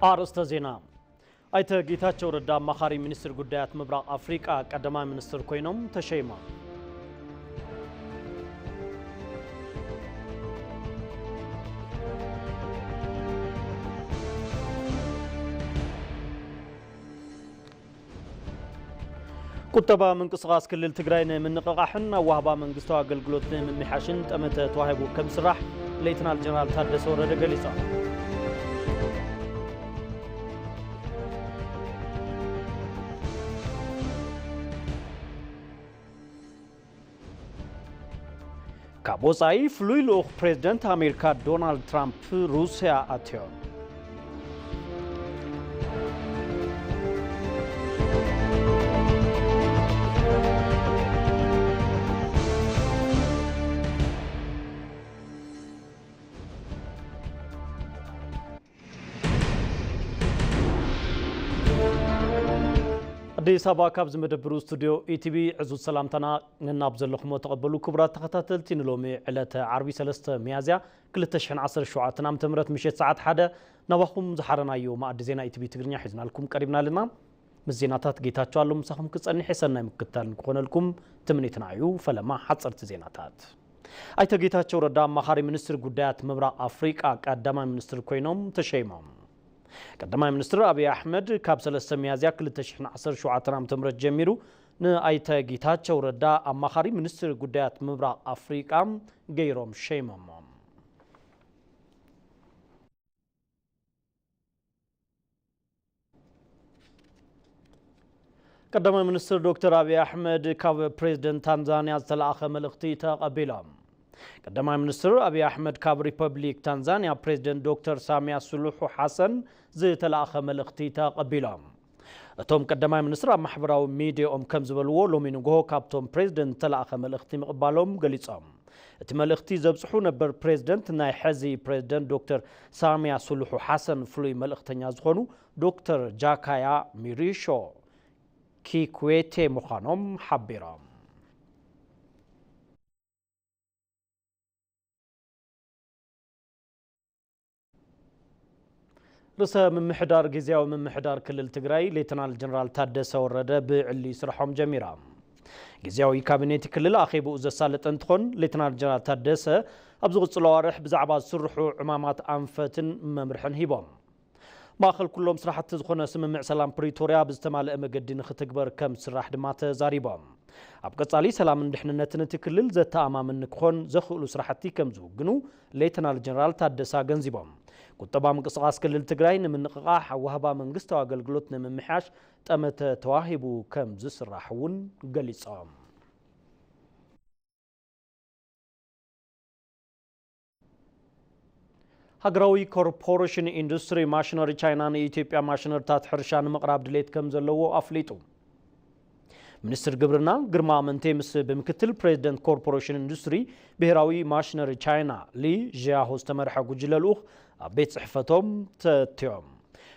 ኣርእስተ ዜና። ኣይተ ጌታቸው ረዳ ኣማኻሪ ሚኒስትር ጉዳያት ምብራቕ ኣፍሪቃ ቀዳማይ ሚኒስትር ኮይኖም ተሸይሞም። ቁጠባ ምንቅስቓስ ክልል ትግራይ ንምንቕቓሕን ኣዋህባ መንግስታዊ ኣገልግሎት ንምምሕያሽን ጠመተ ተዋሂቡ ከም ዝስራሕ ሌተናል ጀነራል ታደሰ ወረደ ገሊጾም። ካብ ወጻኢ ፍሉይ ልኡኽ ፕሬዝደንት ኣሜሪካ ዶናልድ ትራምፕ ሩስያ ኣትዮም። ኣዲስ ኣበባ ካብ ዝመደብሩ ስቱድዮ ኢቲቪ ዕዙዝ ሰላምታና ነናብ ዘለኹሞ ተቐበሉ። ክቡራት ተኸታተልቲ፣ ንሎሚ ዕለተ ዓርቢ ሰለስተ ሚያዝያ ክልተ ሽሕን ዓሰርተ ሸውዓተን ዓመተ ምህረት ምሸት ሰዓት ሓደ ናባኹም ዝሓረናዮ መኣዲ ዜና ኢቲቪ ትግርኛ ሒዝናልኩም ቀሪብና ኣለና። ምስ ዜናታት ጌታቸው ኣለሙ ምሳኹም ክጸንሕ የሰናይ ምክትታል ንክኾነልኩም ትምኒትና እዩ። ፈለማ ሓጸርቲ ዜናታት። ኣይተ ጌታቸው ረዳ ኣማኻሪ ሚኒስትር ጉዳያት ምብራቕ ኣፍሪቃ ቀዳማይ ሚኒስትር ኮይኖም ተሸይሞም። ቀዳማይ ሚኒስትር ኣብይ ኣሕመድ ካብ ሰለስተ ሚያዝያ ክልተ ሽሕን ዓሰርተ ሸውዓተን ዓመተ ምህረት ጀሚሩ ንኣይተ ጌታቸው ረዳ ኣማኻሪ ሚኒስትር ጉዳያት ምብራቕ ኣፍሪቃ ገይሮም ሸይሞሞም። ቀዳማይ ሚኒስትር ዶክተር ኣብይ ኣሕመድ ካብ ፕሬዝደንት ታንዛንያ ዝተላእኸ መልእኽቲ ተቐቢሎም። ቀዳማይ ሚኒስትር ኣብይ ኣሕመድ ካብ ሪፐብሊክ ታንዛንያ ፕሬዝደንት ዶክተር ሳሚያ ሱሉሑ ሓሰን ዝተላእኸ መልእኽቲ ተቐቢሎም። እቶም ቀዳማይ ሚኒስትር ኣብ ማሕበራዊ ሚዲያኦም ከም ዝበልዎ፣ ሎሚ ንግሆ ካብቶም ፕሬዝደንት ዝተላእኸ መልእኽቲ ምቕባሎም ገሊጾም። እቲ መልእኽቲ ዘብጽሑ ነበር ፕሬዝደንት ናይ ሕዚ ፕሬዝደንት ዶክተር ሳሚያ ሱሉሑ ሓሰን ፍሉይ መልእኽተኛ ዝኾኑ ዶክተር ጃካያ ሚሪሾ ኪኩዌቴ ምዃኖም ሓቢሮም። ርእሰ ምምሕዳር ግዝያዊ ምምሕዳር ክልል ትግራይ ሌተናል ጀነራል ታደሰ ወረደ ብዕሊ ስርሖም ጀሚራ። ግዝያዊ ካቢኔት ክልል ኣኼብኡ ዘሳለጠ እንትኾን፣ ሌተናል ጀነራል ታደሰ ኣብ ዝቕፅሉ ኣዋርሕ ብዛዕባ ዝስርሑ ዕማማት ኣንፈትን መምርሕን ሂቦም። ማእኸል ኩሎም ስራሕቲ ዝኾነ ስምምዕ ሰላም ፕሪቶርያ ብዝተማልአ መገዲ ንክትግበር ከም ዝስራሕ ድማ ተዛሪቦም። ኣብ ቀጻሊ ሰላምን ድሕንነትን እቲ ክልል ዘተኣማምን ንክኾን ዘኽእሉ ስራሕቲ ከም ዝውግኑ ሌተናል ጀነራል ታደሰ ኣገንዚቦም። ቁጠባ ምንቅስቓስ ክልል ትግራይ ንምንቕቓሕ፣ ኣዋህባ መንግስታዊ ኣገልግሎት ንምምሕያሽ ጠመተ ተዋሂቡ ከም ዝስራሕ እውን ገሊጾም። ሃገራዊ ኮርፖሬሽን ኢንዱስትሪ ማሽነሪ ቻይና ንኢትዮጵያ ማሽነሪታት ሕርሻ ንምቕራብ ድሌት ከም ዘለዎ ኣፍሊጡ። ሚኒስትር ግብርና ግርማ ኣመንቴ ምስ ብምክትል ፕሬዚደንት ኮርፖሬሽን ኢንዱስትሪ ብሄራዊ ማሽነሪ ቻይና ሊ ዢያሆ ዝተመርሐ ጉጅለ ልኡኽ ኣብ ቤት ጽሕፈቶም ተእትዮም።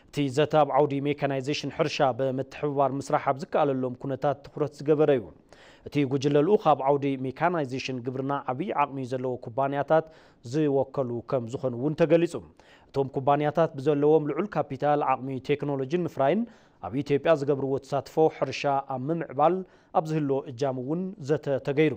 እቲ ዘተ ኣብ ዓውዲ ሜካናይዜሽን ሕርሻ ብምትሕብባር ምስራሕ ኣብ ዝከኣለሎም ኩነታት ትኹረት ዝገበረ እዩ። እቲ ጉጅለ ልኡኽ ኣብ ዓውዲ ሜካናይዜሽን ግብርና ዓብዪ ዓቕሚ ዘለዎ ኩባንያታት ዝወከሉ ከም ዝኾኑ እውን ተገሊጹ። እቶም ኩባንያታት ብዘለዎም ልዑል ካፒታል፣ ዓቕሚ ቴክኖሎጂን ምፍራይን ኣብ ኢትዮጵያ ዝገብርዎ ተሳትፎ ሕርሻ ኣብ ምምዕባል ኣብ ዝህልዎ እጃም እውን ዘተ ተገይሩ።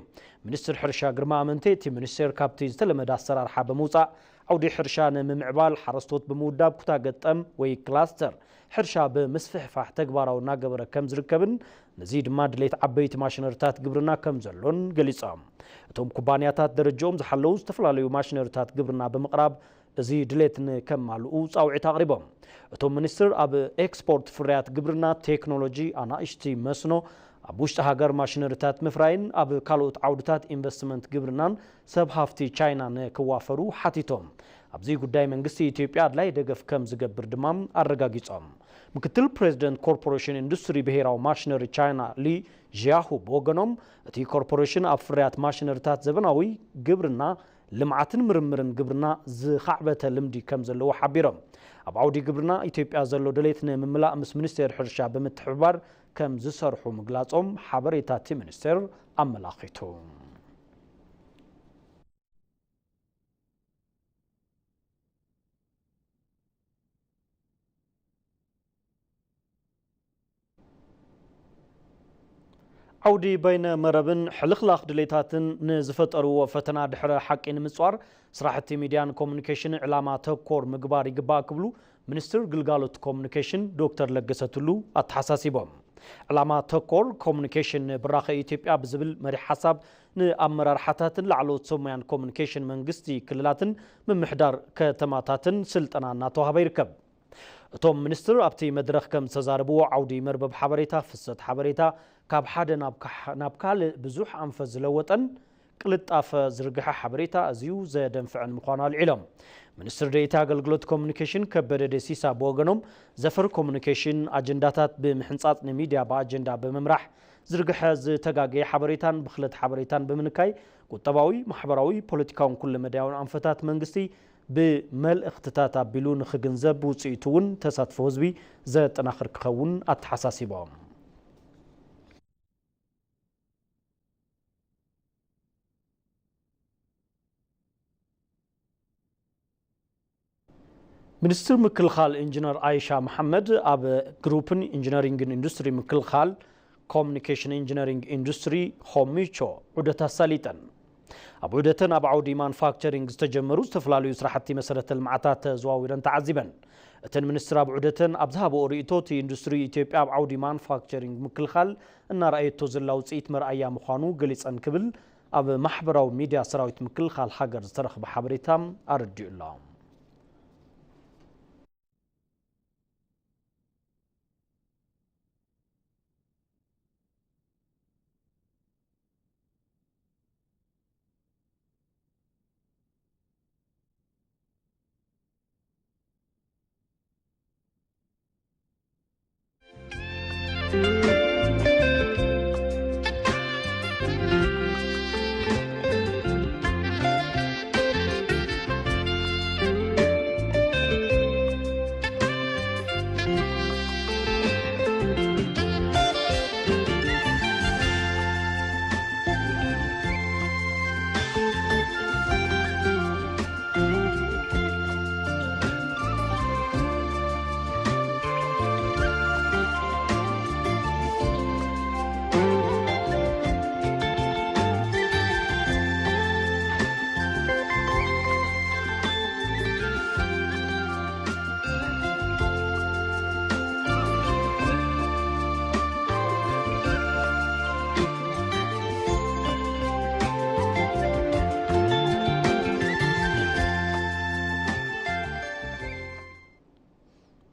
ሚኒስትር ሕርሻ ግርማ ኣመንቴ እቲ ሚኒስቴር ካብቲ ዝተለመደ ኣሰራርሓ ብምውፃእ ዓውዲ ሕርሻ ንምምዕባል ሓረስቶት ብምውዳብ ኩታ ገጠም ወይ ክላስተር ሕርሻ ብምስፍሕፋሕ ተግባራዊ እናገበረ ከም ዝርከብን ነዚ ድማ ድሌት ዓበይቲ ማሽነሪታት ግብርና ከም ዘሎን ገሊጾም። እቶም ኩባንያታት ደረጃኦም ዝሓለዉ ዝተፈላለዩ ማሽነሪታት ግብርና ብምቕራብ እዚ ድሌት ንከማልኡ ጻውዒት ኣቕሪቦም። እቶም ሚኒስትር ኣብ ኤክስፖርት ፍርያት ግብርና፣ ቴክኖሎጂ፣ ኣናእሽቲ መስኖ፣ ኣብ ውሽጢ ሃገር ማሽነሪታት ምፍራይን ኣብ ካልኦት ዓውድታት ኢንቨስትመንት ግብርናን ሰብ ሃፍቲ ቻይና ንክዋፈሩ ሓቲቶም። ኣብዚ ጉዳይ መንግስቲ ኢትዮጵያ ኣድላይ ደገፍ ከም ዝገብር ድማ ኣረጋጊጾም። ምክትል ፕሬዚደንት ኮርፖሬሽን ኢንዱስትሪ ብሄራዊ ማሽነሪ ቻይና ሊ ዢያሁ ብወገኖም፣ እቲ ኮርፖሬሽን ኣብ ፍርያት ማሽነሪታት ዘበናዊ ግብርና ልምዓትን ምርምርን ግብርና ዝኻዕበተ ልምዲ ከም ዘለዎ ሓቢሮም። ኣብ ዓውዲ ግብርና ኢትዮጵያ ዘሎ ድሌት ንምምላእ ምስ ሚኒስቴር ሕርሻ ብምትሕብባር ከም ዝሰርሑ ምግላጾም ሓበሬታ እቲ ሚኒስቴር ኣመላኺቱ። ዓውዲ በይነ መረብን ሕልኽላኽ ድሌታትን ንዝፈጠርዎ ፈተና ድሕረ ሓቂ ንምፅዋር ስራሕቲ ሚድያን ኮሙኒኬሽን ዕላማ ተኮር ምግባር ይግባእ ክብሉ ሚኒስትር ግልጋሎት ኮሙኒኬሽን ዶክተር ለገሰ ቱሉ ኣተሓሳሲቦም። ዕላማ ተኮር ኮሙኒኬሽን ንብራኸ ኢትዮጵያ ብዝብል መሪሕ ሓሳብ ንኣመራርሓታትን ላዕለዎት ሰብ ሞያን ኮሙኒኬሽን መንግስቲ ክልላትን ምምሕዳር ከተማታትን ስልጠና እናተዋህበ ይርከብ። እቶም ሚኒስትር ኣብቲ መድረኽ ከም ዝተዛረብዎ ዓውዲ መርበብ ሓበሬታ ፍሰት ሓበሬታ ካብ ሓደ ናብ ካሕ- ናብ ካልእ ብዙሕ ኣንፈት ዝለወጠን ቅልጣፈ ዝርግሐ ሓበሬታ ኣዝዩ ዘደንፍዕን ምዃኑ ኣልዒሎም። ሚኒስትር ዴኤታ ኣገልግሎት ኮሙኒኬሽን ከበደ ደሲሳ ብወገኖም ዘፈር ኮሙኒኬሽን ኣጀንዳታት ብምሕንጻጽ ንሚድያ ብኣጀንዳ ብምምራሕ ዝርግሐ ዝተጋገየ ሓበሬታን ብኽለት ሓበሬታን ብምንካይ ቁጠባዊ፣ ማሕበራዊ፣ ፖለቲካውን ኩለመዳያውን ኣንፈታት መንግስቲ ብመልእኽትታት ኣቢሉ ንኽግንዘብ ውፅኢቱ እውን ተሳትፎ ህዝቢ ዘጠናኽር ክኸውን ኣተሓሳሲቦም። ሚኒስትር ምክልኻል ኢንጂነር ኣይሻ መሓመድ ኣብ ግሩፕን ኢንጂነሪንግን ኢንዱስትሪ ምክልኻል ኮሙኒኬሽን ኢንጂነሪንግ ኢንዱስትሪ ሆሚቾ ዑደት ኣሳሊጠን። ኣብ ዑደተን ኣብ ዓውዲ ማኑፋክቸሪንግ ዝተጀመሩ ዝተፈላለዩ ስራሕቲ መሰረተ ልምዓታት ተዘዋዊረን ተዓዚበን። እተን ሚኒስትር ኣብ ዑደተን ኣብ ዝሃብኦ ርእይቶ እቲ ኢንዱስትሪ ኢትዮጵያ ኣብ ዓውዲ ማኑፋክቸሪንግ ምክልኻል እናረኣየቶ ዘላ ውፅኢት መርኣያ ምዃኑ ገሊፀን ክብል ኣብ ማሕበራዊ ሚድያ ሰራዊት ምክልኻል ሃገር ዝተረኽበ ሓበሬታ ኣረዲኡ ኣሎ።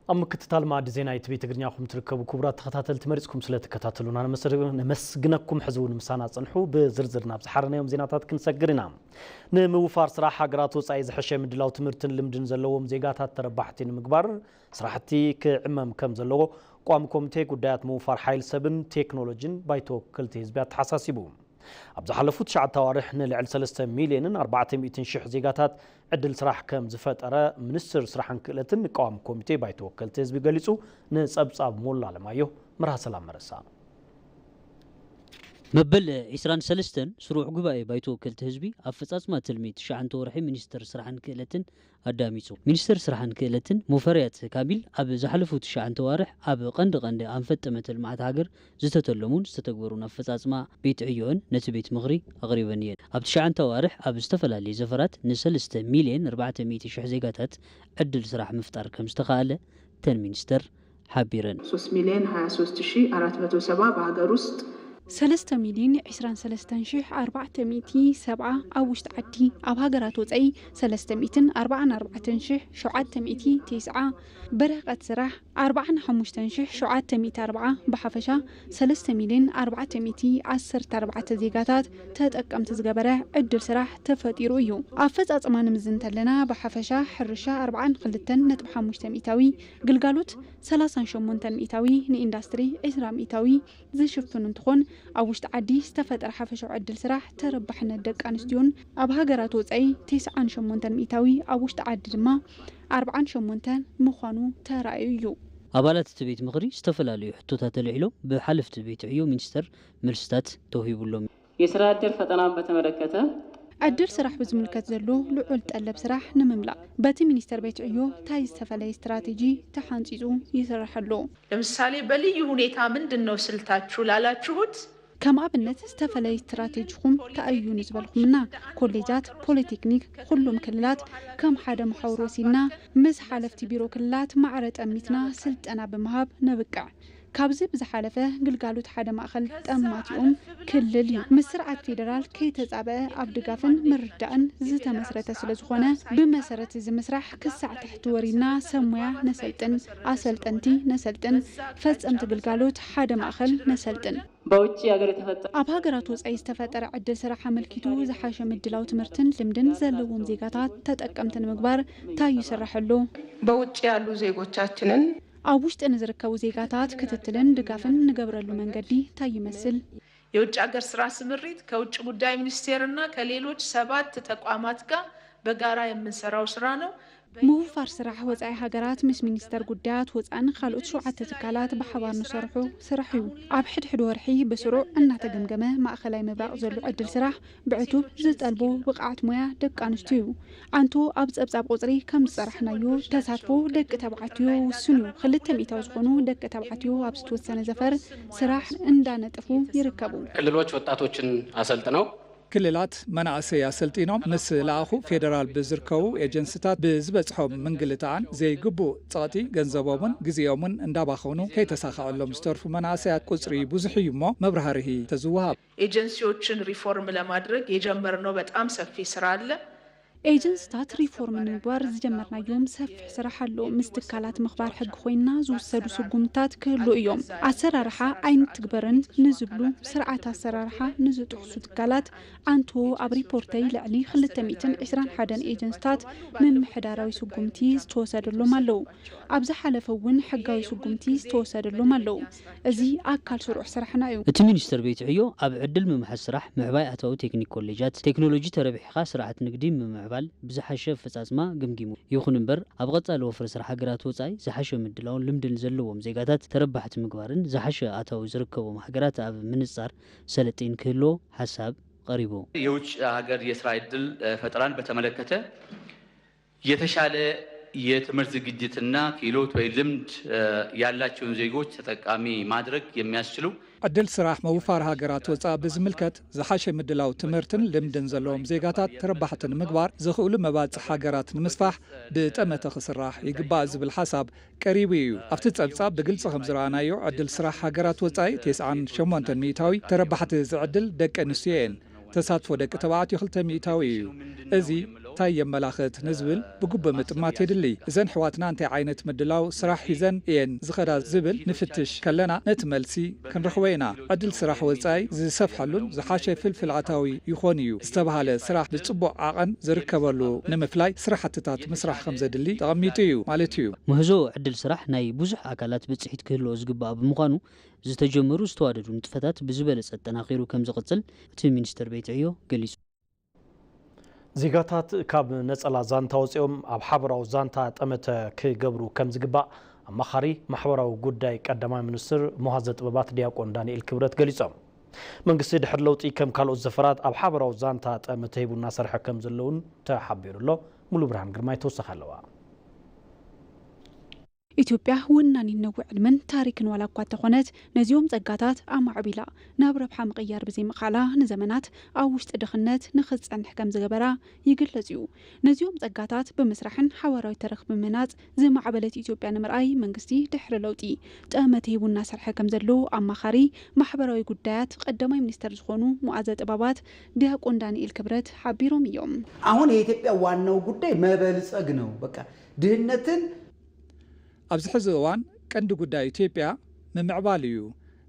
ኣብ ምክትታል ማዕዲ ዜና ኢቲቪ ትግርኛ ኹም ትርከቡ ክቡራት ተኸታተልቲ መሪፅኩም ስለ ትከታተሉና ነመሰ- ነመስግነኩም። ሕዚ እውን ምሳና ፅንሑ። ብዝርዝር ናብ ዝሓረናዮም ዜናታት ክንሰግር ኢና። ንምውፋር ስራሕ ሃገራት ወፃኢ ዝሐሸ ምድላው ትምህርትን ልምድን ዘለዎም ዜጋታት ተረባሕቲ ንምግባር ስራሕቲ ክዕመም ከም ዘለዎ ቋሚ ኮሚቴ ጉዳያት ምውፋር ሓይል ሰብን ቴክኖሎጂን ባይቶ ወከልቲ ህዝቢ ኣተሓሳሲቡ። ኣብ ዝሓለፉ ትሽዓተ ኣዋርሕ ንልዕሊ ሰለስተ ሚልዮንን ኣርባዕተ ሚእትን ሽሕ ዜጋታት ዕድል ስራሕ ከም ዝፈጠረ ሚኒስትር ስራሕን ክእለትን ንቀዋሚ ኮሚቴ ባይቶ ወከልቲ ህዝቢ ገሊጹ። ንጸብጻብ ሞላ ኣለማየሁ መርሃ ሰላም መረሳ። መበል ዒስራን ሰለስተን ስሩዕ ጉባኤ ባይቶ ወከልቲ ህዝቢ ኣፈጻጽማ ትልሚ ትሽዓንተ ወርሒ ሚኒስትር ስራሕን ክእለትን ኣዳሚጹ። ሚኒስትር ስራሕን ክእለትን ሙፈሪያት ካሚል ኣብ ዝሓለፉ ትሽዓንተ ኣዋርሕ ኣብ ቀንዲ ቀንዲ ኣንፈት ጠመተ ልምዓት ሃገር ዝተተለሙን ዝተተግበሩን ኣፈጻጽማ ቤት ዕዮአን ነቲ ቤት ምኽሪ ኣቕሪበን እየን። ኣብ ትሽዓንተ ኣዋርሕ ኣብ ዝተፈላለዩ ዘፈራት ንሰለስተ ሚልዮን ኣርባዕተ ሚእቲ ሽሕ ዜጋታት ዕድል ስራሕ ምፍጣር ከም ዝተኻእለ እተን ሚኒስተር ሓቢረን። ሶስት ሚልዮን ሃያ ሶስት ሺህ ኣራት መቶ ሰባ ብሃገር ውስጥ ሰለስተ ሚልዮን ዒስራን ሰለስተን ሺሕ ኣርባዕተ ሚእቲ ሰብዓ ኣብ ውሽጢ ዓዲ፣ ኣብ ሃገራት ወጻኢ ሰለስተ ሚእትን ኣርባዓን ኣርባዕተን ሺሕ ሸውዓተ ሚእቲ ተስዓ ብርሕቀት ስራሕ ኣርባዓን ሓሙሽተን ሺሕ ሸውዓተ ሚእቲ ኣርብዓ ብሓፈሻ ሰለስተ ሚልዮን ኣርባዕተ ሚእቲ ዓሰርተ ኣርባዕተ ዜጋታት ተጠቀምቲ ዝገበረ ዕድል ስራሕ ተፈጢሩ እዩ። ኣፈጻጽማ ንምዝን እንተለና ብሓፈሻ ሕርሻ ኣርባዓን ክልተን ነጥቢ ሓሙሽተ ሚእታዊ፣ ግልጋሎት ሰላሳን ሸሞንተን ሚእታዊ፣ ንኢንዳስትሪ ዕስራ ሚእታዊ ዝሽፍን እንትኾን ኣብ ውሽጢ ዓዲ ዝተፈጠረ ሓፈሻዊ ዕድል ስራሕ ተረባሕነት ደቂ ኣንስትዮን ኣብ ሃገራት ወጻኢ ተስዓን ሸሞንተን ሚእታዊ ኣብ ውሽጢ ዓዲ ድማ ኣርባዓን ሸሞንተን ምዃኑ ተራእዩ እዩ። ኣባላት እቲ ቤት ምኽሪ ዝተፈላለዩ ሕቶታት ኣልዒሎም ብሓለፍቲ ቤት ዕዮ ሚኒስተር መልስታት ተውሂቡሎም። የስራ ዕድል ፈጠራን በተመለከተ ዕድል ስራሕ ብዝምልከት ዘሎ ልዑል ጠለብ ስራሕ ንምምላእ በቲ ሚኒስተር ቤት ዕዮ እንታይ ዝተፈለየ ስትራቴጂ ተሓንፂፁ ይስራሕ ኣሎ? ለምሳሌ በልዩ ሁኔታ ምንድን ነው ስልታችሁ ላላችሁት ከም ኣብነት ዝተፈለየ ስትራቴጂኹም ተኣዩ ንዝበልኩምና ኮሌጃት፣ ፖሊቴክኒክ፣ ኩሉም ክልላት ከም ሓደ መሓውር ወሲድና ምስ ሓለፍቲ ቢሮ ክልላት ማዕረ ጠሚትና ስልጠና ብምሃብ ነብቅዕ። ካብዚ ብዝሓለፈ ግልጋሎት ሓደ ማእኸል ጠማቲኦም ክልል እዩ። ምስ ስርዓት ፌደራል ከይተፃበአ ኣብ ድጋፍን ምርዳእን ዝተመስረተ ስለዝኾነ ብመሰረት እዚ ምስራሕ ክሳዕ ትሕቲ ወሪድና ሰብ ሞያ ነሰልጥን፣ ኣሰልጠንቲ ነሰልጥን፣ ፈፀምቲ ግልጋሎት ሓደ ማእኸል ነሰልጥን። በውጭ ሀገር የተፈጠረ ኣብ ሃገራት ወፃኢ ዝተፈጠረ ዕድል ስራሕ ኣመልኪቱ ዝሓሸ ምድላው ትምህርትን ልምድን ዘለዎም ዜጋታት ተጠቀምቲ ንምግባር ታይ ይስራሕ ኣሎ? በውጭ ያሉ ዜጎቻችንን ኣብ ውሽጢ ንዝርከቡ ዜጋታት ክትትልን ድጋፍን ንገብረሉ መንገዲ ታይ ይመስል? የውጭ ሀገር ስራ ስምሪት ከውጭ ጉዳይ ሚኒስቴር እና ከሌሎች ሰባት ተቋማት ጋር በጋራ የምንሰራው ስራ ነው። ምውፋር ስራሕ ወፃኢ ሃገራት ምስ ሚኒስተር ጉዳያት ወፃእን ካልኦት ሸውዓተ ትካላት ብሓባር ንሰርሑ ስራሕ እዩ። ኣብ ሕድሕድ ወርሒ ብስሩዕ እናተገምገመ ማእኸላይ ምብራቕ ዘሎ ዕድል ስራሕ ብዕቱብ ዝጠልቦ ብቕዓት ሞያ ደቂ ኣንስትዮ እዩ። ኣንቶ ኣብ ፀብፃብ ቁፅሪ ከም ዝፀራሕናዮ ተሳትፎ ደቂ ተባዕትዮ ውሱን እዩ። ክልተ ሚእታዊ ዝኾኑ ደቂ ተባዕትዮ ኣብ ዝተወሰነ ዘፈር ስራሕ እንዳነጠፉ ይርከቡ። ክልሎች ወጣቶችን አሰልጥነው ክልላት መናእሰይ ኣሰልጢኖም ምስ ለኣኹ ፌደራል ብዝርከቡ ኤጀንስታት ብዝበፅሖም ምንግልታዕን ዘይግቡእ ፀቕጢ ገንዘቦምን ግዜኦምን እንዳባኸኑ ከይተሳኸዐሎም ዝተርፉ መናእሰያት ቁፅሪ ብዙሕ እዩ እሞ መብራህርሂ ተዝወሃብ። ኤጀንሲዎችን ሪፎርም ለማድረግ የጀመርነው በጣም ሰፊ ስራ አለ። ኤጀንስታት ሪፎርም ንምግባር ዝጀመርናዮም ሰፊሕ ስራሕ ኣሎ። ምስ ትካላት ምኽባር ሕጊ ኮይንና ዝውሰዱ ስጉምታት ክህሉ እዮም። ኣሰራርሓ ኣይንትግበርን ንዝብሉ ስርዓት ኣሰራርሓ ንዝጥሕሱ ትካላት ኣንቶ ኣብ ሪፖርተይ ልዕሊ ክልተ ሚእትን ዕስራን ሓደን ኤጀንስታት ምምሕዳራዊ ስጉምቲ ዝተወሰደሎም ኣለዉ። ኣብ ዝሓለፈ እውን ሕጋዊ ስጉምቲ ዝተወሰደሎም ኣለዉ። እዚ ኣካል ስሩዕ ስራሕና እዩ። እቲ ሚኒስተር ቤት ዕዮ ኣብ ዕድል ምምሓዝ ስራሕ፣ ምዕባይ ኣታዊ ቴክኒክ ኮሌጃት፣ ቴክኖሎጂ ተረቢሕኻ ስርዓት ንግዲ ምምዕባል ብዝሓሸ ኣፈፃፅማ ገምጊሙ። ይኹን እምበር ኣብ ቐፃሊ ወፍሪ ስራሕ ሃገራት ወፃኢ ዝሓሸ ምድላውን ልምድን ዘለዎም ዜጋታት ተረባሕቲ ምግባርን ዝሓሸ ኣታዊ ዝርከቦም ሃገራት ኣብ ምንፃር ሰለጤን ክህልዎ ሓሳብ ቀሪቡ። የውጭ ሀገር የስራ እድል ፈጠራን በተመለከተ የተሻለ የትምህርት ዝግጅትና ክህሎት ወይ ልምድ ያላቸውን ዜጎች ተጠቃሚ ማድረግ የሚያስችሉ ዕድል ስራሕ ምውፋር ሃገራት ወፃኢ ብዝምልከት ዝሓሸ ምድላው ትምህርትን ልምድን ዘለዎም ዜጋታት ተረባሕቲ ንምግባር ዘኽእሉ መባፅሕ ሃገራት ንምስፋሕ ብጠመተ ክስራሕ ይግባእ ዝብል ሓሳብ ቀሪቡ እዩ። ኣብቲ ፀብፃብ ብግልፂ ከም ዝረኣናዮ ዕድል ስራሕ ሃገራት ወፃኢ ተስዓን ሸሞንተን ሚእታዊ ተረባሕቲ እዚ ዕድል ደቂ ኣንስትዮ እየን። ተሳትፎ ደቂ ተባዕትዮ ክልተ ሚእታዊ እዩ። እዚ እንታይ የመላኽት ንዝብል ብግቡእ ምጥማት የድሊ። እዘን ኣሕዋትና እንታይ ዓይነት ምድላው ስራሕ ሒዘን እየን ዝኸዳ ዝብል ንፍትሽ ከለና ነቲ መልሲ ክንረኽቦ ኢና። ዕድል ስራሕ ወፃኢ ዝሰፍሐሉን ዝሓሸ ፍልፍል ኣታዊ ይኾን እዩ ዝተብሃለ ስራሕ ብፅቡቕ ዓቐን ዝርከበሉ ንምፍላይ ስራሕትታት ምስራሕ ከም ዘድሊ ተቐሚጡ እዩ ማለት እዩ። ምህዞ ዕድል ስራሕ ናይ ብዙሕ ኣካላት ብፅሒት ክህልዎ ዝግባእ ብምዃኑ ዝተጀመሩ ዝተዋደዱ ንጥፈታት ብዝበለፀ ኣጠናኺሩ ከም ዝቕፅል እቲ ሚኒስትር ቤት ዕዮ ገሊፁ። ዜጋታት ካብ ነፀላ ዛንታ ወፂኦም ኣብ ሓበራዊ ዛንታ ጠመተ ክገብሩ ከም ዝግባእ ኣማኻሪ ማሕበራዊ ጉዳይ ቀዳማይ ሚኒስትር መሃዘ ጥበባት ዲያቆን ዳንኤል ክብረት ገሊፆም። መንግስቲ ድሕሪ ለውጢ ከም ካልኦት ዘፈራት ኣብ ሓበራዊ ዛንታ ጠመተ ሂቡ እናሰርሐ ከም ዘሎ እውን ተሓቢሩ ኣሎ። ሙሉ ብርሃን ግርማይ ተወሳኺ ኣለዋ። ኢትዮጵያ ወናኒት ነዊሕ ዕድመን ታሪክን ዋላ እኳ እንተኾነት ነዚኦም ጸጋታት ኣማዕቢላ ናብ ረብሓ ምቕያር ብዘይምኽኣላ ንዘመናት ኣብ ውሽጢ ድኽነት ንኽትጸንሕ ከም ዝገበራ ይግለጽ እዩ። ነዚኦም ጸጋታት ብምስራሕን ሓባራዊ ተረኽ ብምህናጽ ዝማዕበለት ኢትዮጵያ ንምርኣይ መንግስቲ ድሕሪ ለውጢ ጠመተ ሂቡ እናሰርሐ ከም ዘሎ ኣማኻሪ ማሕበራዊ ጉዳያት ቀዳማይ ሚኒስተር ዝኾኑ ሙዓዘ ጥበባት ዲያቆን ዳንኤል ክብረት ሓቢሮም እዮም። አሁን የኢትዮጵያ ዋናው ጉዳይ መበልጸግ ነው። በቃ ድህነትን ኣብዚ ሕዚ እዋን ቀንዲ ጉዳይ ኢትዮጵያ ምምዕባል እዩ።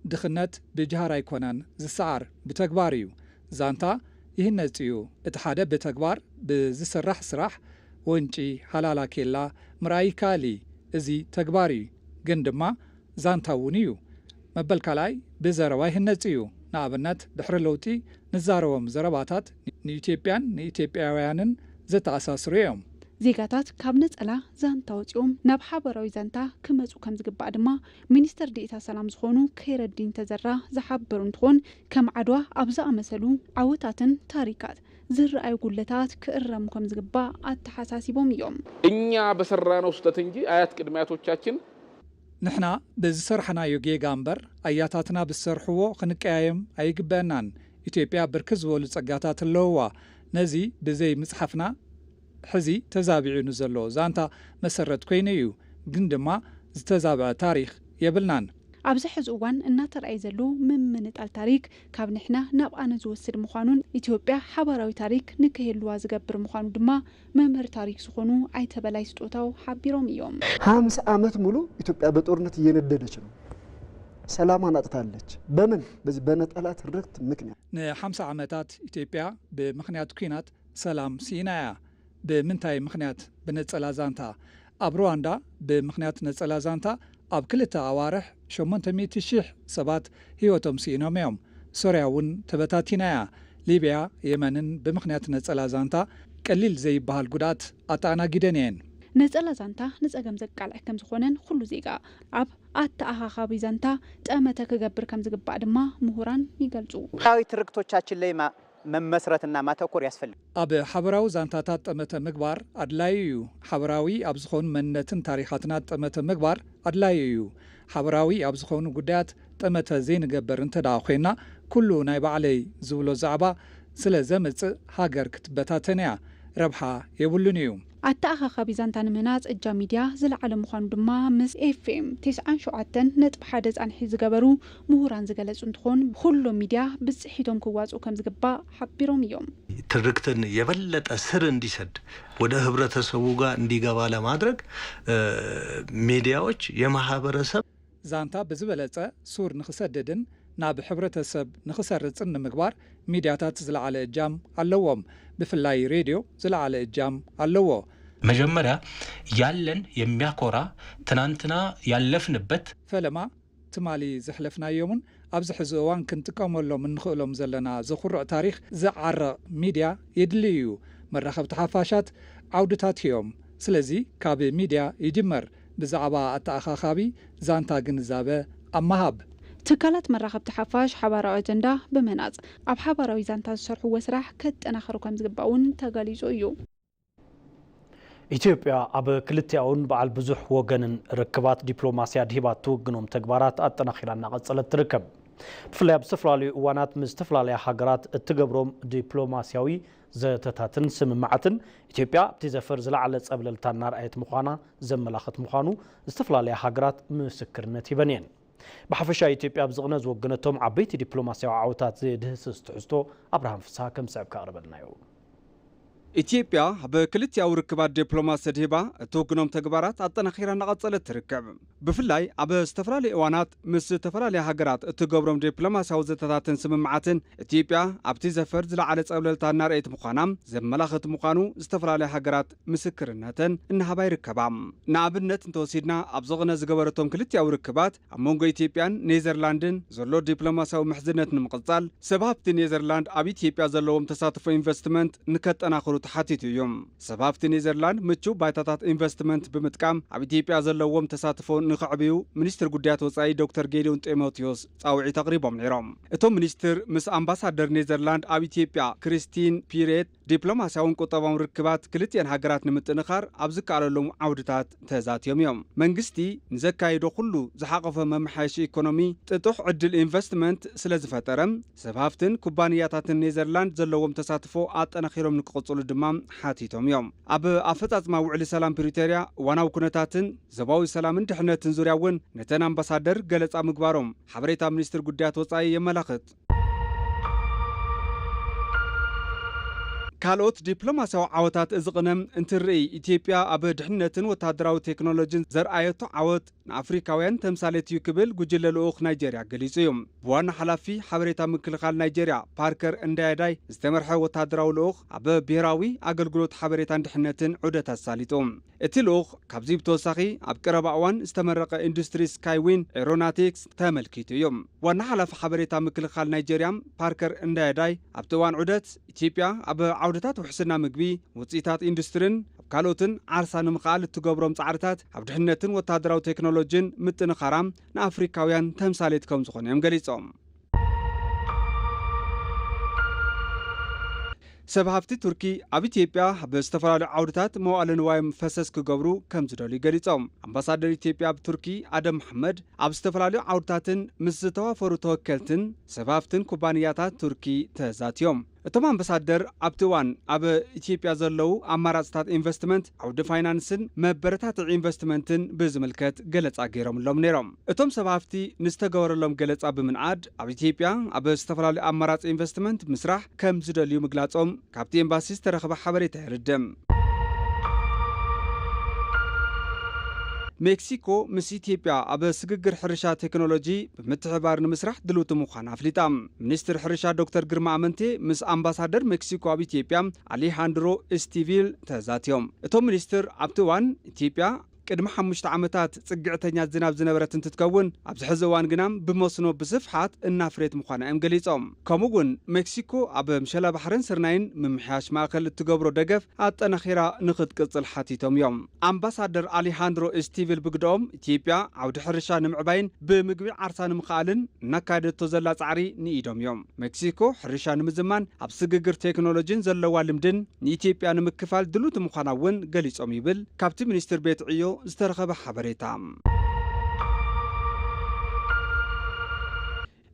ድኽነት ብጅሃር ኣይኮነን ዝሰዓር፣ ብተግባር እዩ። ዛንታ ይህነጽ እዩ። እቲ ሓደ ብተግባር ብዝስራሕ ስራሕ፣ ወንጪ፣ ሃላላ ኬላ፣ ምርኣይ ይከኣል እዩ። እዚ ተግባር እዩ። ግን ድማ ዛንታ እውን እዩ። መበል ካልኣይ ብዘረባ ይህነጽ እዩ። ንኣብነት ድሕሪ ለውጢ ንዛረቦም ዘረባታት ንኢትዮጵያን ንኢትዮጵያውያንን ዘተኣሳስሩ እዮም። ዜጋታት ካብ ነጸላ ዛንታ ወጺኦም ናብ ሓበራዊ ዛንታ ክመጹ ከም ዝግባእ ድማ ሚኒስትር ዴኤታ ሰላም ዝኾኑ ከይረዲን ተዘራ ዝሓበሩ እንትኾን ከም ዓድዋ ኣብ ዝኣመሰሉ ዓወታትን ታሪካት ዝረኣዩ ጉለታት ክእረሙ ከም ዝግባእ ኣተሓሳሲቦም እዮም። እኛ በሰራነው ስህተት እንጂ አያት ቅድመ አያቶቻችን ንሕና ብዝሰርሕናዮ ጌጋ እምበር ኣያታትና ብዝሰርሕዎ ክንቀያየም ኣይግበአናን። ኢትዮጵያ ብርክት ዝበሉ ጸጋታት ኣለውዋ። ነዚ ብዘይ ምጽሓፍና ሕዚ ተዛቢዑ ንዘሎ ዛንታ መሰረት ኮይኑ እዩ። ግን ድማ ዝተዛብዐ ታሪኽ የብልናን። ኣብዚ ሕዚ እዋን እናተራእየ ዘሎ ምምንጣል ታሪክ ካብ ንሕና ናብ ኣነ ዝወስድ ምዃኑን ኢትዮጵያ ሓባራዊ ታሪክ ንክህልዋ ዝገብር ምዃኑ ድማ መምህር ታሪክ ዝኾኑ ኣይተ በላይ ስጦታው ሓቢሮም እዮም። ሃምሳ ዓመት ሙሉ ኢትዮጵያ በጦርነት እየነደደች ነው። ሰላሟን አጥታለች። በምን? በዚህ በነጠላ ትርክት ምክንያት። ንሓምሳ ዓመታት ኢትዮጵያ ብምኽንያት ኲናት ሰላም ስኢና እያ። ብምንታይ ምኽንያት? ብነጸላ ዛንታ። ኣብ ሩዋንዳ ብምኽንያት ነጸላ ዛንታ ኣብ ክልተ ኣዋርሕ ሸሞንተ ሚእቲ ሺሕ ሰባት ህይወቶም ስኢኖም እዮም። ሶርያ እውን ተበታቲና እያ። ሊብያ፣ የመንን ብምኽንያት ነጸላ ዛንታ ቀሊል ዘይበሃል ጉድኣት ኣተኣናጊደን እየን። ነጸላ ዛንታ ንጸገም ዘቃልዕ ከም ዝኾነን ኩሉ ዜጋ ኣብ ኣተኣኻኻቢ ዛንታ ጠመተ ክገብር ከም ዝግባእ ድማ ምሁራን ይገልጹ። ዊ ትርክቶቻችን ላይ ማ- መመስረትና ማተኮር ያስፈልጋል። ኣብ ሓበራዊ ዛንታታት ጠመተ ምግባር ኣድላዩ እዩ። ሓበራዊ ኣብ ዝኾኑ መንነትን ታሪኻትና ጠመተ ምግባር ኣድላዩ እዩ። ሓበራዊ ኣብ ዝኾኑ ጉዳያት ጠመተ ዘይንገብር እንተ ደኣ ኮይና፣ ኩሉ ናይ ባዕለይ ዝብሎ ዛዕባ ስለ ዘምጽእ ሃገር ክትበታተን እያ። ረብሓ የብሉን እዩ። ኣተኣኻኻቢ ዛንታ ንምህናጽ እጃም ሚድያ ዝለዓለ ምዃኑ ድማ ምስ ኤፍ ኤም ተስዓን ሸውዓተን ነጥቢ ሓደ ጻንሒት ዝገበሩ ምሁራን ዝገለጹ እንትኾን፣ ኩሎም ሚድያ ብጽሒቶም ክዋጽኡ ከም ዝግባእ ሓቢሮም እዮም። ትርክትን የበለጠ ስር እንዲሰድ ወደ ህብረተሰቡ ጋር እንዲገባ ለማድረግ ሚዲያዎች የማህበረሰብ ዛንታ ብዝበለጸ ሱር ንኽሰድድን ናብ ሕብረተሰብ ንኽሰርጽን ንምግባር ሚድያታት ዝለዓለ እጃም ኣለዎም። ብፍላይ ሬድዮ ዝለዓለ እጃም ኣለዎ። መጀመሪያ ያለን የሚያኮራ ትናንትና ያለፍንበት ፈለማ ትማሊ ዘሕለፍናዮምን ኣብዚ ሕዚ እዋን ክንጥቀመሎም እንኽእሎም ዘለና ዘኹርዕ ታሪኽ ዘዓርቕ ሚድያ የድሊ እዩ። መራኸብቲ ሓፋሻት ዓውድታት እዮም። ስለዚ ካብ ሚድያ ይጅመር። ብዛዕባ ኣተኣኻኻቢ ዛንታ ግንዛበ ኣብ ምሃብ። ትካላት መራኸብቲ ሓፋሽ ሓባራዊ ኣጀንዳ ብምህናጽ ኣብ ሓባራዊ ዛንታ ዝሰርሕዎ ስራሕ ከጠናኽሩ ከም ዝግባእ እውን ተገሊጹ እዩ። ኢትዮጵያ ኣብ ክልቲኣውን በዓል ብዙሕ ወገንን ርክባት ዲፕሎማስያ ድሂባ እትውግኖም ተግባራት ኣጠናኺራ እናቐጸለት ትርከብ። ብፍላይ ኣብ ዝተፈላለዩ እዋናት ምስ ዝተፈላለያ ሃገራት እትገብሮም ዲፕሎማስያዊ ዘተታትን ስምምዓትን ኢትዮጵያ ኣብቲ ዘፈር ዝለዓለ ጸብለልታ እናርኣየት ምዃና ዘመላኽት ምዃኑ ዝተፈላለያ ሃገራት ምስክርነት ሂበን እየን። ብሓፈሻ ኢትዮጵያ ኣብ ዝቕነ ዝወገነቶም ዓበይቲ ዲፕሎማስያዊ ዓወታት ዝድህስስ ትሕዝቶ ኣብርሃም ፍስሃ ከም ዝስዕብ ከቕርበልና እዩ። ኢትዮጵያ ኣብ ክልቲኣዊ ርክባት ዲፕሎማሲ ድሂባ እትውግኖም ተግባራት ኣጠናኺራ እናቐጸለት ትርከብ። ብፍላይ ኣብ ዝተፈላለዩ እዋናት ምስ ዝተፈላለያ ሃገራት እትገብሮም ዲፕሎማስያዊ ዘተታትን ስምምዓትን ኢትዮጵያ ኣብቲ ዘፈር ዝለዓለ ጸብለልታ እናርኣየት ምዃና ዘመላኽት ምዃኑ ዝተፈላለያ ሃገራት ምስክርነተን እናሃባ ይርከባ። ንኣብነት እንተወሲድና ኣብ ዝቕነ ዝገበረቶም ክልቲኣዊ ርክባት ኣብ መንጎ ኢትዮጵያን ኔዘርላንድን ዘሎ ዲፕሎማስያዊ ምሕዝነት ንምቕጻል ሰብ ሃፍቲ ኔዘርላንድ ኣብ ኢትዮጵያ ዘለዎም ተሳትፎ ኢንቨስትመንት ንከጠናኽሩ ተሓቲቱ እዩ። ሰብ ሃፍቲ ኔዘርላንድ ምቹው ባይታታት ኢንቨስትመንት ብምጥቃም ኣብ ኢትዮጵያ ዘለዎም ተሳትፎ ንኸዕብዩ ሚኒስትር ጉዳያት ወጻኢ ዶክተር ጌዲዮን ጢሞቴዎስ ጻውዒት ኣቕሪቦም ነይሮም። እቶም ሚኒስትር ምስ ኣምባሳደር ኔዘርላንድ ኣብ ኢትዮጵያ ክሪስቲን ፒሬት ዲፕሎማስያውን ቁጠባውን ርክባት ክልቲኤን ሃገራት ንምጥንኻር ኣብ ዝከኣለሎም ዓውድታት ተዛትዮም እዮም። መንግስቲ ንዘካየዶ ኩሉ ዝሓቐፈ መመሓየሺ ኢኮኖሚ ጥጡሕ ዕድል ኢንቨስትመንት ስለ ዝፈጠረ ሰብ ሃፍትን ኩባንያታትን ኔዘርላንድ ዘለዎም ተሳትፎ ኣጠናኺሮም ንክቕፅሉ ድማ ሓቲቶም እዮም። ኣብ ኣፈፃፅማ ውዕሊ ሰላም ፕሪቶርያ እዋናዊ ኩነታትን ዞባዊ ሰላምን ድሕነትን ዙርያ እውን ነተን ኣምባሳደር ገለፃ ምግባሮም ሓበሬታ ሚኒስትር ጉዳያት ወፃኢ የመላኽት። ካልኦት ዲፕሎማስያዊ ዓወታት እዚ ቅነ እንትርኢ ኢትዮጵያ ኣብ ድሕነትን ወታደራዊ ቴክኖሎጂን ዘርኣየቶ ዓወት ንኣፍሪካውያን ተምሳሌት እዩ ክብል ጉጅለ ልኡኽ ናይጀርያ ገሊጹ እዩ። ብዋና ሓላፊ ሓበሬታ ምክልኻል ናይጀርያ ፓርከር እንዳያዳይ ዝተመርሐ ወታደራዊ ልኡኽ ኣብ ብሄራዊ ኣገልግሎት ሓበሬታን ድሕነትን ዑደት ኣሳሊጡ። እቲ ልኡኽ ካብዚ ብተወሳኺ ኣብ ቀረባ እዋን ዝተመረቐ ኢንዱስትሪ ስካይዊን ኤሮናቲክስ ተመልኪቱ እዩ። ዋና ሓላፊ ሓበሬታ ምክልኻል ናይጀርያ ፓርከር እንዳያዳይ ኣብቲ እዋን ዑደት ኢትዮጵያ ኣብ ዓውድታት ውሕስና ምግቢ፣ ውፅኢታት ኢንዱስትሪን ኣብ ካልኦትን ዓርሳ ንምኽኣል እትገብሮም ፃዕርታት ኣብ ድሕነትን ወታደራዊ ቴክኖሎጂን ምጥንኻራ ንኣፍሪካውያን ተምሳሌት ከም ዝኾኑ እዮም ገሊፆም። ሰብ ሃፍቲ ቱርኪ ኣብ ኢትዮጵያ ኣብ ዝተፈላለዩ ዓውድታት መዋእለ ንዋዮም ፈሰስ ክገብሩ ከም ዝደልዩ ገሊጾም። ኣምባሳደር ኢትዮጵያ ኣብ ቱርኪ ኣደም መሓመድ ኣብ ዝተፈላለዩ ዓውድታትን ምስ ዝተዋፈሩ ተወከልትን ሰብ ሃፍትን ኩባንያታት ቱርኪ ተዛትዮም። እቶም ኣምባሳደር ኣብቲ እዋን ኣብ ኢትዮጵያ ዘለዉ ኣማራፅታት ኢንቨስትመንት፣ ዓውዲ ፋይናንስን መበረታትዒ ኢንቨስትመንትን ብዝምልከት ገለፃ ገይሮምሎም ነይሮም። እቶም ሰብ ሃፍቲ ንዝተገበረሎም ገለፃ ብምንኣድ ኣብ ኢትዮጵያ ኣብ ዝተፈላለዩ ኣማራፂ ኢንቨስትመንት ምስራሕ ከም ዝደልዩ ምግላፆም ካብቲ ኤምባሲ ዝተረኸበ ሓበሬታ የርድእ። ሜክሲኮ ምስ ኢትዮጵያ ኣብ ስግግር ሕርሻ ቴክኖሎጂ ብምትሕብባር ንምስራሕ ድልውቲ ምዃና ኣፍሊጣ። ሚኒስትር ሕርሻ ዶክተር ግርማ ኣመንቴ ምስ ኣምባሳደር ሜክሲኮ ኣብ ኢትዮጵያ ኣሊሃንድሮ ኤስቲቪል ተዛትዮም። እቶም ሚኒስትር ኣብቲ እዋን ኢትዮጵያ ቅድሚ ሓሙሽተ ዓመታት ጽግዕተኛ ዝናብ ዝነበረት እንትትከውን፣ ኣብዚ ሕዚ እዋን ግና ብመስኖ ብስፍሓት እናፍሬት ምዃና እዮም ገሊጾም። ከምኡ እውን ሜክሲኮ ኣብ ምሸላ ባሕርን ስርናይን ምምሕያሽ ማእከል እትገብሮ ደገፍ ኣጠናኺራ ንኽትቅጽል ሓቲቶም እዮም። ኣምባሳደር ኣሊሃንድሮ ኤስቲቪል ብግደኦም፣ ኢትዮጵያ ዓውዲ ሕርሻ ንምዕባይን ብምግቢ ዓርሳ ንምኽኣልን እናካየደቶ ዘላ ጻዕሪ ንኢዶም እዮም። ሜክሲኮ ሕርሻ ንምዝማን ኣብ ስግግር ቴክኖሎጂን ዘለዋ ልምድን ንኢትዮጵያ ንምክፋል ድሉት ምዃና እውን ገሊጾም ይብል ካብቲ ሚኒስትር ቤት ዕዮ ዝተረኸበ ሓበሬታ።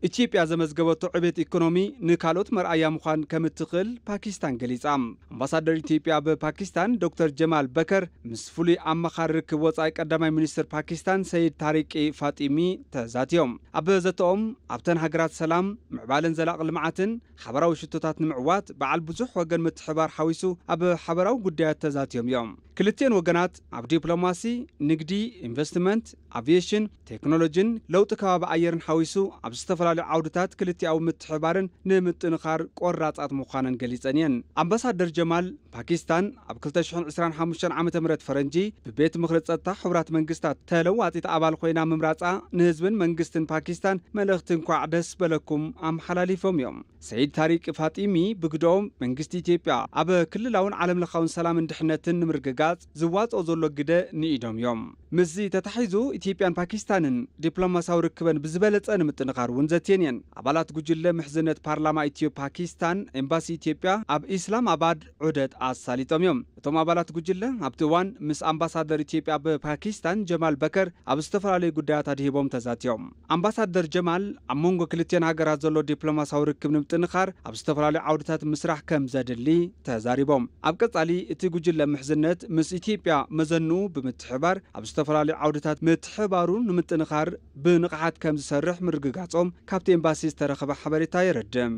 ኢትዮጵያ ዘመዝገበቶ ዕቤት ኢኮኖሚ ንካልኦት መርኣያ ምዃን ከም እትኽእል ፓኪስታን ገሊጻ። ኣምባሳደር ኢትዮጵያ ኣብ ፓኪስታን ዶክተር ጀማል በከር ምስ ፍሉይ ኣማኻሪ ርክብ ወጻኢ ቀዳማይ ሚኒስትር ፓኪስታን ሰይድ ታሪቂ ፋጢሚ ተዛትዮም። ኣብ ዘተኦም ኣብተን ሃገራት ሰላም፣ ምዕባለን ዘላቒ ልምዓትን ሓበራዊ ሽቶታት ንምዕዋት በዓል ብዙሕ ወገን ምትሕባር ሓዊሱ ኣብ ሓበራዊ ጉዳያት ተዛትዮም እዮም። ክልቲኦን ወገናት ኣብ ዲፕሎማሲ፣ ንግዲ፣ ኢንቨስትመንት፣ ኣቪዬሽን፣ ቴክኖሎጂን ለውጢ ከባቢ ኣየርን ሓዊሱ ኣብ ዝተፈላለዩ ዓውድታት ክልቲኣዊ ምትሕባርን ንምጥንኻር ቆራጻት ምዃነን ገሊጸን እየን። ኣምባሳደር ጀማል፣ ፓኪስታን ኣብ ክልተ ሽሕን ዕስራን ሓሙሽተን ዓመተ ምህረት ፈረንጂ ብቤት ምኽሪ ጸጥታ ሕቡራት መንግስታት ተለዋጢት ኣባል ኮይና ምምራጻ ንህዝብን መንግስትን ፓኪስታን መልእኽቲ እንኳዕ ደስ በለኩም ኣመሓላሊፎም እዮም። ሰይድ ታሪቅ ፋጢሚ ብግደኦም፣ መንግስቲ ኢትዮጵያ ኣብ ክልላውን ዓለምለኻውን ሰላምን ድሕነትን ንምርግጋጽ ዝዋጽኦ ዘሎ ግደ ንኢዶም እዮም። ምስዚ ተታሒዙ፣ ኢትዮጵያን ፓኪስታንን ዲፕሎማሲያዊ ርክበን ብዝበለጸ ንምጥንኻር እውን ዘትየን እየን። ኣባላት ጉጅለ ምሕዝነት ፓርላማ ኢትዮ ፓኪስታን ኤምባሲ ኢትዮጵያ ኣብ ኢስላም ኣባድ ዑደት ኣሳሊጦም እዮም። እቶም ኣባላት ጉጅለ ኣብቲ እዋን ምስ ኣምባሳደር ኢትዮጵያ ኣብ ፓኪስታን ጀማል በከር ኣብ ዝተፈላለዩ ጉዳያት ኣድሂቦም ተዛትዮም። ኣምባሳደር ጀማል ኣብ መንጎ ክልቲኦን ሃገራት ዘሎ ዲፕሎማሲያዊ ርክብ ንምጥንኻር ኣብ ዝተፈላለዩ ዓውድታት ምስራሕ ከም ዘድሊ ተዛሪቦም። ኣብ ቀጻሊ እቲ ጉጅለ ምሕዝነት ምስ ኢትዮጵያ መዘንኡ ብምትሕባር ኣብ ዝተፈላለዩ ዓውድታት ምትሕባሩ ንምጥንኻር ብንቕሓት ከም ዝሰርሕ ምርግጋጾም ካብቲ ኤምባሲ ዝተረኸበ ሓበሬታ የረድእ።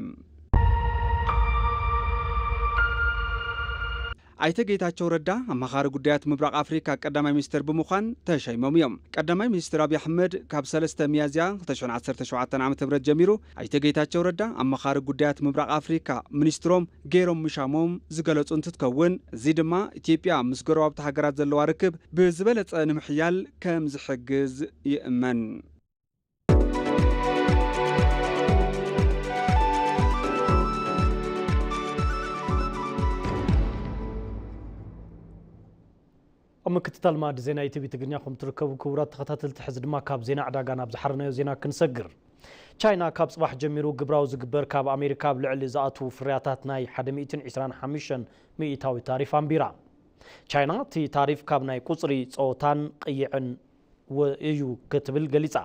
ኣይተ ጌታቸው ረዳ ኣማኻሪ ጉዳያት ምብራቕ ኣፍሪካ ቀዳማይ ሚኒስትር ብምዃን ተሸይሞም እዮም። ቀዳማይ ሚኒስትር ኣብይ ኣሕመድ ካብ ሰለስተ ሚያዝያ ክልተ ሽሕን ዓሰርተ ሸውዓተን ዓመተ ምህረት ጀሚሩ ኣይተ ጌታቸው ረዳ ኣማኻሪ ጉዳያት ምብራቕ ኣፍሪካ ሚኒስትሮም ገይሮም ምሻሞም ዝገለጹ እንትትከውን፣ እዚ ድማ ኢትዮጵያ ምስ ጎረባብቲ ሃገራት ዘለዋ ርክብ ብዝበለጸ ንምሕያል ከም ዝሕግዝ ይእመን። ኣብ ምክትታል ማዕዲ ዜና ኢቲቪ ትግርኛ ከም ትርከቡ ክቡራት ተኸታተልቲ፣ ሕዚ ድማ ካብ ዜና ዕዳጋ ናብ ዝሓረናዮ ዜና ክንሰግር። ቻይና ካብ ጽባሕ ጀሚሩ ግብራዊ ዝግበር ካብ ኣሜሪካ ኣብ ልዕሊ ዝኣትዉ ፍርያታት ናይ ሓደ ሚእትን ዕስራን ሓሙሽተን ሚእታዊ ታሪፍ ኣንቢራ። ቻይና እቲ ታሪፍ ካብ ናይ ቁጽሪ ጸወታን ቅይዕን ወ-፣ እዩ ክትብል ገሊጻ።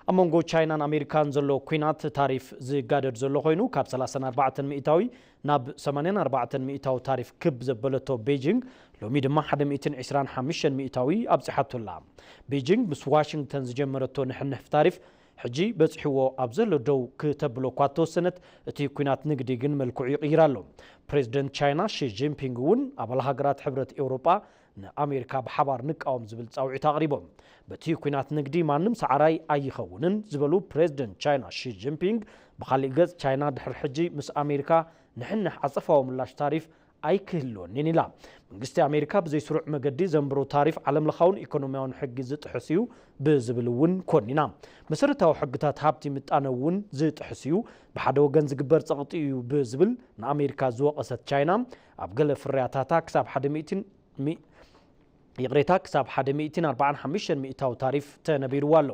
ኣብ መንጎ ቻይናን ኣሜሪካን ዘሎ ኲናት ታሪፍ ዝጋደድ ዘሎ ኮይኑ፣ ካብ ሰላሳን ኣርባዕተን ሚእታዊ ናብ ሰማንያን ኣርባዕተን ሚእታዊ ታሪፍ ክብ ዘበለቶ ቤጂንግ፣ ሎሚ ድማ ሓደ ሚእትን ዕስራን ሓሙሽተን ሚእታዊ ኣብጺሓቶ ኣላ። ቤጂንግ ምስ ዋሽንግተን ዝጀመረቶ ንሕንሕፍ ታሪፍ ሕጂ በጺሕዎ ኣብ ዘሎ ደው ክተብሎ እኳ እተወሰነት፣ እቲ ኲናት ንግዲ ግን መልክዑ ይቕይር ኣሎ። ፕሬዚደንት ቻይና ሺ ጂንፒንግ እውን ኣባል ሃገራት ሕብረት ኤውሮጳ ንኣሜሪካ ብሓባር ንቃወም ዝብል ጻውዒት ኣቕሪቦም። በቲ ኲናት ንግዲ ማንም ሰዓራይ ኣይኸውንን ዝበሉ ፕሬዚደንት ቻይና ሺ ጂንፒንግ፣ ብኻሊእ ገጽ ቻይና ድሕሪ ሕጂ ምስ ኣሜሪካ ንሕንሕ ዓጸፋዊ ምላሽ ታሪፍ ኣይክህልወንን ኢላ። መንግስቲ ኣሜሪካ ብዘይስሩዕ መገዲ ዘንብሮ ታሪፍ ዓለምለኻውን ኢኮኖሚያውን ሕጊ ዝጥሕስ እዩ ብዝብል እውን ኮኒና። መሰረታዊ ሕግታት ሃብቲ ምጣነ እውን ዝጥሕስ እዩ፣ ብሓደ ወገን ዝግበር ጸቕጢ እዩ ብዝብል ንኣሜሪካ ዝወቐሰት ቻይና፣ ኣብ ገለ ፍርያታታ ክሳብ ሓደ ሚእትን ሚ-፣ ይቕሬታ፣ ክሳብ ሓደ ሚእትን ኣርባዓን ሓሙሽተን ሚእታዊ ታሪፍ ተነቢርዋ ኣሎ።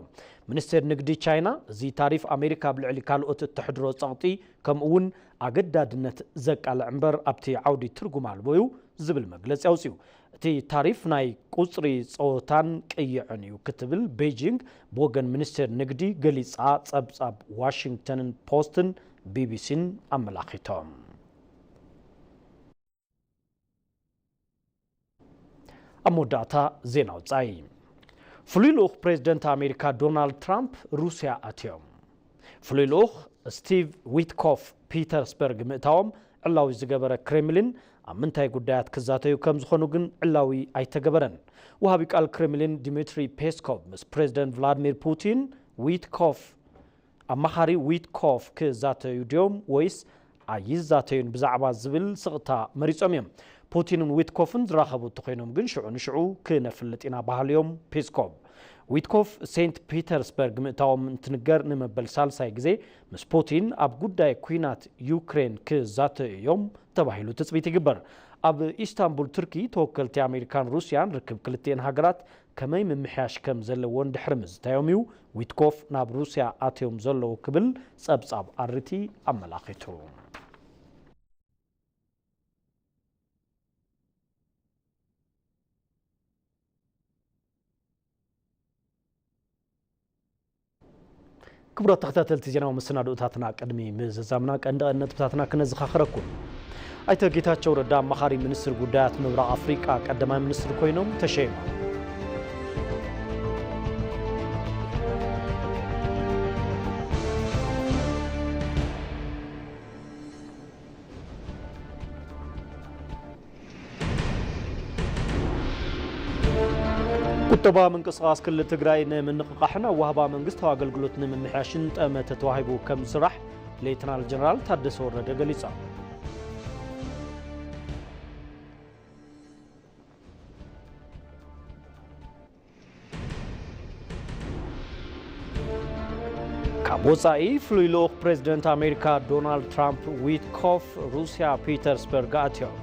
ሚኒስቴር ንግዲ ቻይና፣ እዚ ታሪፍ ኣሜሪካ ኣብ ልዕሊ ካልኦት እተሕድሮ ጸቕጢ ከምኡ እውን ኣገዳድነት ዘቃልዕ እምበር ኣብቲ ዓውዲ ትርጉም ኣልቦ እዩ ዝብል መግለጺ ኣውጺኡ። እቲ ታሪፍ ናይ ቁጽሪ ጸወታን ቅይዕን እዩ ክትብል ቤጂንግ ብወገን ሚኒስቴር ንግዲ ገሊጻ፣ ጸብጻብ ዋሽንግተንን ፖስትን ቢቢሲን ኣመላኺቶም። ኣብ መወዳእታ ዜና ወጻኢ። ፍሉይ ልኡኽ ፕሬዝደንት ኣሜሪካ ዶናልድ ትራምፕ ሩስያ ኣትዮም። ፍሉይ ልኡኽ ስቲቭ ዊትኮፍ ፒተርስበርግ ምእታዎም ዕላዊ ዝገበረ ክሬምሊን፣ ኣብ ምንታይ ጉዳያት ክዛተዩ ከም ዝኾኑ ግን ዕላዊ ኣይተገበረን። ወሃቢ ቃል ክሬምሊን ዲሚትሪ ፔስኮቭ ምስ ፕሬዝደንት ቭላድሚር ፑቲን ዊትኮፍ ኣማኻሪ ዊትኮፍ ክዛተዩ ድዮም ወይስ ኣይዛተዩን ብዛዕባ ዝብል ስቕታ መሪጾም እዮም። ፑቲንን ዊትኮፍን ዝራኸቡ እንተኾይኖም ግን ሽዑ ንሽዑ ክነፍልጥ ኢና በሃሉ እዮም ፔስኮቭ። ዊትኮፍ ሴንት ፒተርስበርግ ምእታዎም እንትንገር ንመበል ሳልሳይ ግዜ ምስ ፑቲን ኣብ ጉዳይ ኲናት ዩክሬን ክዛተዩ እዮም ተባሂሉ ትጽቢት ይግበር። ኣብ ኢስታንቡል ቱርኪ ተወከልቲ ኣሜሪካን ሩስያን ርክብ ክልቲኤን ሃገራት ከመይ ምምሕያሽ ከም ዘለዎን ድሕሪ ምዝታዮም እዩ ዊትኮፍ ናብ ሩስያ ኣትዮም ዘለዉ ክብል ጸብጻብ ኣርቲ ኣመላኺቱ። ክቡራት ተኸታተልቲ ዜናዊ መሰናድኦታትና፣ ቅድሚ ምዝዛምና ቀንዲ ቀንዲ ነጥብታትና ክነዘኻኽረኩም። ኣይተ ጌታቸው ረዳ ኣማኻሪ ሚኒስትር ጉዳያት ምብራቕ ኣፍሪቃ ቀዳማይ ሚኒስትር ኮይኖም ተሸይሞም። ቁጠባ ምንቅስቓስ ክልል ትግራይ ንምንቕቓሕን ኣዋህባ መንግስታዊ ኣገልግሎት ንምምሕያሽን ጠመተ ተዋሂቡ ከም ዝስራሕ ሌተናል ጀነራል ታደሰ ወረደ ገሊጾም። ካብ ወጻኢ፣ ፍሉይ ልኡኽ ፕሬዝደንት ኣሜሪካ ዶናልድ ትራምፕ ዊትኮፍ ሩስያ ፒተርስበርግ ኣትዮም።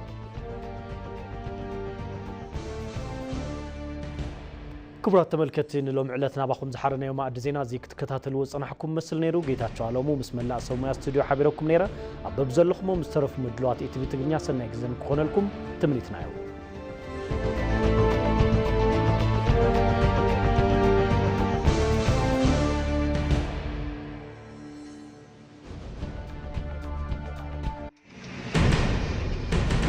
ክቡራት ተመልከትቲ፣ ንሎሚ ዕለት ናባኹም ዝሓረናዮ ማእዲ ዜና እዚ ክትከታተልዎ ዝጸናሕኩም መስል ነይሩ። ጌታቸው ኣለሙ ምስ መላእ ሰብ ሞያ ስቱድዮ ሓቢረኩም ነይረ። ኣብ በብዘለኹሞ ምስ ተረፉ ምድላዋት ኢቲቪ ትግርኛ ሰናይ ግዜ ንክኾነልኩም ትምኒትና እዩ።